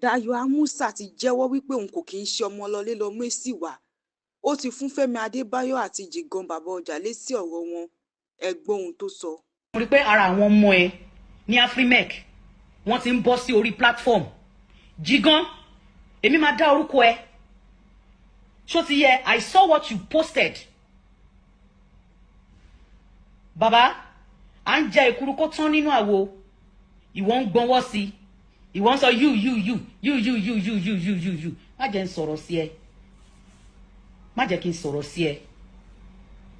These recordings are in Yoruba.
Dayo Amusa ti jẹ́wọ́ wípé òun kò kì í ṣe ọmọ lọlé-lọ-mẹ́sì wá. Ó ti fún Fẹ́mi Adébáyọ̀ àti Jigan Bàbá Ọjà lésì ọ̀rọ̀ wọn. Ẹ gbọ́ ohun tó sọ. Mo rí pé ara àwọn ọmọ ẹ ní Afrimec, wọ́n ti ń bọ́ sí orí platform. Jigan, èmi máa dá orúkọ ẹ. Ṣó ti yẹ? I saw what you posted. Bàbá, à ń jẹ èkuru kó tán nínú àwo, ìwọ ń gbọ́nwọ́ sí, ìwọ ń sọ you, you, you, you, you, you, you, you, you, you, you. Má jẹ́ ń sọ̀rọ̀ sí ẹ, má jẹ́ kí n sọ̀rọ̀ sí ẹ.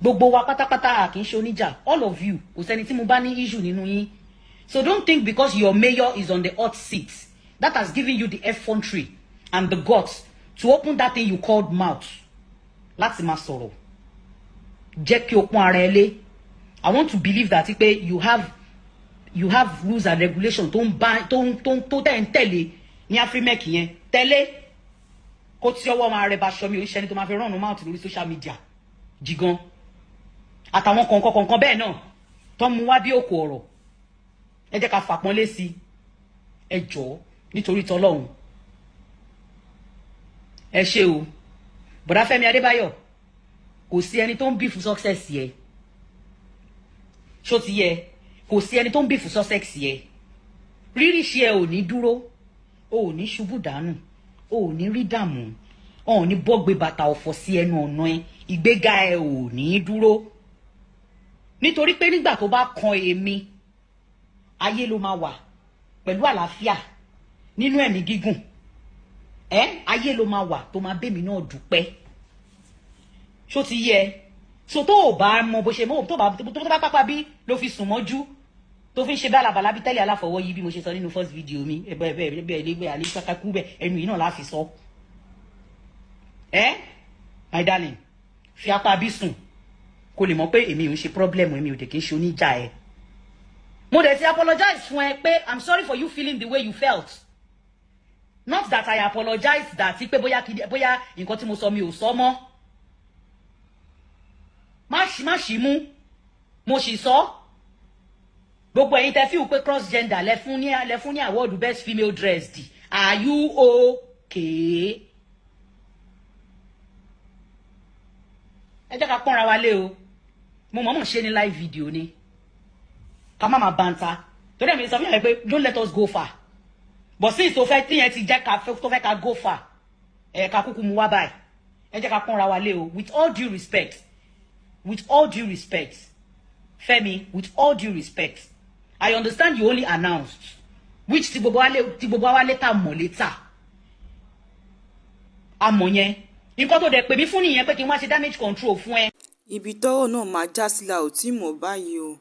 Gbogbo wa pátápátá, a kì í ṣe oníjà. All of you, kò sẹ́ni tí mo bá ní issue nínú yín. So don't think because your mayor is on the hot seat, that has given you the effrontery and the guts to open that thing you called mouth láti máa sọ̀rọ̀. Jẹ́ kí o pọ́n ara ẹ lé. I want to believe that pé you have rules and regulations tó ń bá tó ń tó ń tó tẹ̀ ń tẹ̀lé ní Afrimec yẹn. Tẹ̀lé kó tí ọwọ́ máa rẹ baṣọ mi ò ń ṣẹni tó máa fi rán mouth lórí social media. Jigan àtàwọn kọ̀ọ̀kan kọ̀ọ̀kan bẹ́ẹ̀ náà tó ń mú wá bí òkú ọ̀rọ̀, ẹ jẹ́ ká fàpọ́nlé sí i. Ẹ jọ̀ọ́, nítorí tọlọ́hun, ẹ ṣé o. Bọ̀dá Fẹ́mi Adébáyọ̀, kò sí ẹni tó ń beef success yẹ. Ṣó ti yẹ? Kò sí ẹni tó ń beef success yẹ. Rírì ṣe ẹ ò ní dúró, o ò ní ṣubú dànù, o ò ní rí dààmú, o ò ní bọ́gbé bàtà ọ̀fọ̀ sí ẹnu ọ̀nà ẹ. Ìgbéga ẹ ò ní dúró, nítorí pé nígbà tó bá kan èmi, ayé ló máa wà pẹ̀lú àlàáfíà nínú ẹ̀mí gígùn ẹ. Ayé ló máa wà tó máa bẹ́mi náà dúpẹ́. Ṣó ti yẹ? So tó o bá mọ bó ṣe mọ, tó bá pápá bí ló fi sùn mọ́jú, tó fi ń ṣe bálabàlá bí tẹ́lẹ̀ aláfọwọ́ yìí, bí mo ṣe sọ nínú first video mi, ẹbẹ ẹbẹ ẹbẹ ẹlẹgbẹ alẹ kákákú bẹ ẹnu yìí náà láfi sọ ẹ. My darling, fi apá bí sùn kó lè mọ̀ pé èmi ò ń ṣe problem, èmi ò dẹ̀ kí ń ṣe oníjà ẹ. Mo dẹ̀ ti apologize fún ẹ pé I'm sorry for you feeling the way you felt. Not that I apologize that pé bóyá bóyá nǹkan tí mo sọ, mi ò sọ mọ́. Má ṣì mú, mo sì sọ. Gbogbo ẹ̀yin tẹ́ feel pé cross gender lẹ fún ní award best female dressed, are you okay? Ẹ jẹ́ ká pọ́nra wa lé o. Mo mọ̀ọ́mọ̀ ṣe ní live video ni, ká má máa banta, torí ẹ̀mí sọ fún yàrá pé don't let us go far. But since tó fẹ́ tíyẹn ti jẹ́ ká tó fẹ́ ká go far, ẹ̀ ká kúkú mu wá báyìí. Ẹ jẹ́ ká pọ́nra wa lé o. With all due respect, with all due respect, Fẹ́mi, with all due respect, I understand you only announced, which tí gbogbo wa later mọ̀ later. Àmọ̀ yẹn, nǹkan tó dẹ̀ pè mí fún nìyẹn, pé kí n wá ṣe damage control fún ẹ. Ibi tọ́rọ̀ náà máa já sí la ò tí ì mọ̀ báyìí o.